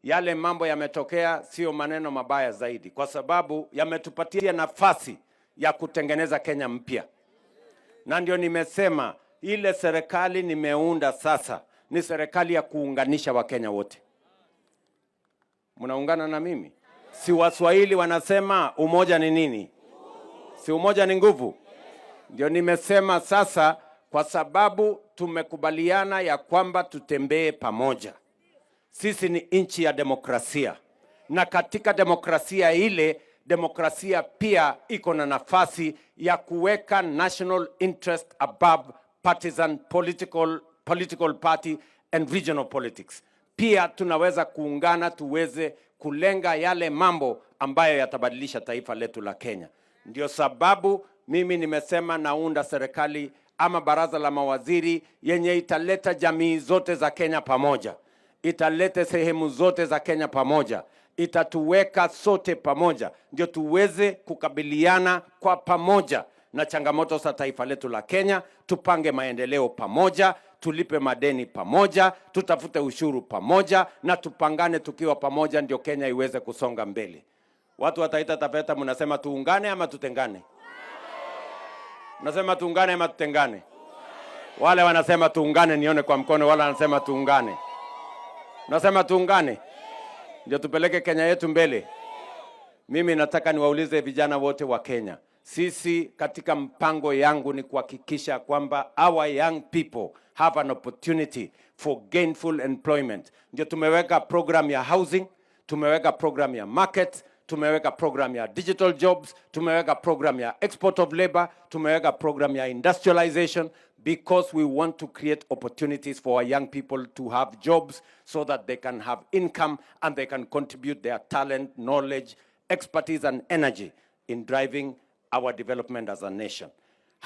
Yale mambo yametokea sio maneno mabaya zaidi, kwa sababu yametupatia nafasi ya kutengeneza Kenya mpya, na ndio nimesema ile serikali nimeunda sasa ni serikali ya kuunganisha Wakenya wote. Mnaungana na mimi? Si Waswahili wanasema umoja ni nini? Si umoja ni nguvu? Ndio nimesema sasa, kwa sababu tumekubaliana ya kwamba tutembee pamoja. Sisi ni nchi ya demokrasia, na katika demokrasia ile, demokrasia pia iko na nafasi ya kuweka national interest above partisan political party and regional politics. Pia tunaweza kuungana tuweze kulenga yale mambo ambayo yatabadilisha taifa letu la Kenya. Ndio sababu mimi nimesema naunda serikali ama baraza la mawaziri yenye italeta jamii zote za Kenya pamoja, italete sehemu zote za Kenya pamoja, itatuweka sote pamoja, ndio tuweze kukabiliana kwa pamoja na changamoto za taifa letu la Kenya. Tupange maendeleo pamoja, tulipe madeni pamoja, tutafute ushuru pamoja, na tupangane tukiwa pamoja, ndio Kenya iweze kusonga mbele. Watu wa Taita Taveta, mnasema tuungane ama tutengane? Mnasema tuungane ama tutengane? Wale wanasema tuungane, nione kwa mkono. Wale wanasema tuungane, nasema tuungane ndio tupeleke Kenya yetu mbele. Mimi nataka niwaulize vijana wote wa Kenya, sisi katika mpango yangu ni kuhakikisha kwamba our young people have an opportunity for gainful employment. Ndio tumeweka program ya housing, tumeweka program ya market, tumeweka program ya digital jobs, tumeweka program ya export of labor, tumeweka program ya industrialization, because we want to create opportunities for our young people to have jobs so that they can have income and they can contribute their talent, knowledge, expertise and energy in driving our development as a nation.